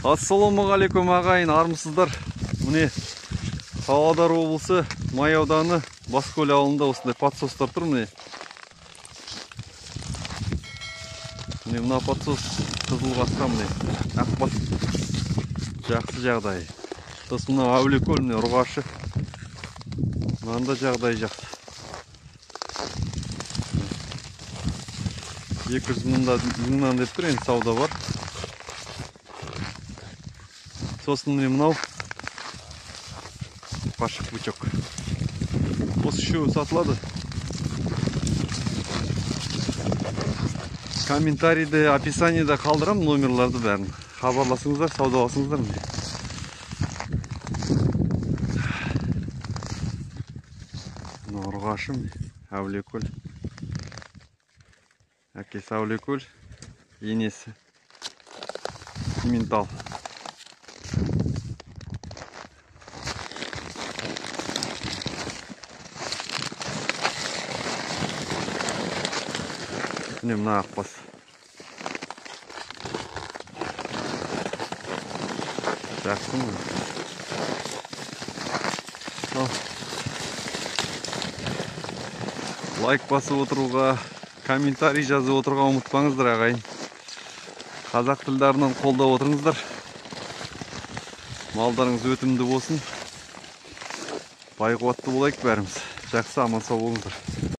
Ассалаумағалейкум ағайын, армысыздар. Міне Павлодар облысы Май ауданы Баскөл ауылында осындай подсостар тұр міне. Міне мына подсос қызыл қасқа міне. Ақбас жақсы жағдай. Сосын мынау Әулиекөл міне ұрғашы. Мынанда да жағдай жақсы. 200 мыңнан деп тұр, енді сауда бар. Сосын міне мынау пашық бычок. Осы үшеуі сатылады. Комментарийде, описаниеде қалдырам номерларды бәрін. Хабарласыңыздар, саудаласыңыздар міне. Мына ұрғашы міне, Әулиекөл. Әкесі Әулиекөл, енесі Симентал. Міне мына ақбас. Жақсы ма? Ал. Лайк басып отыруға, комментарий жазып отыруға ұмытпаңыздар ағайын. Қазақ тілдарынан қолдап отырыңыздар. Малдарыңыз өтімді болсын. Бай қуатты болайық бәріміз. Жақсы, аман сау болыңыздар.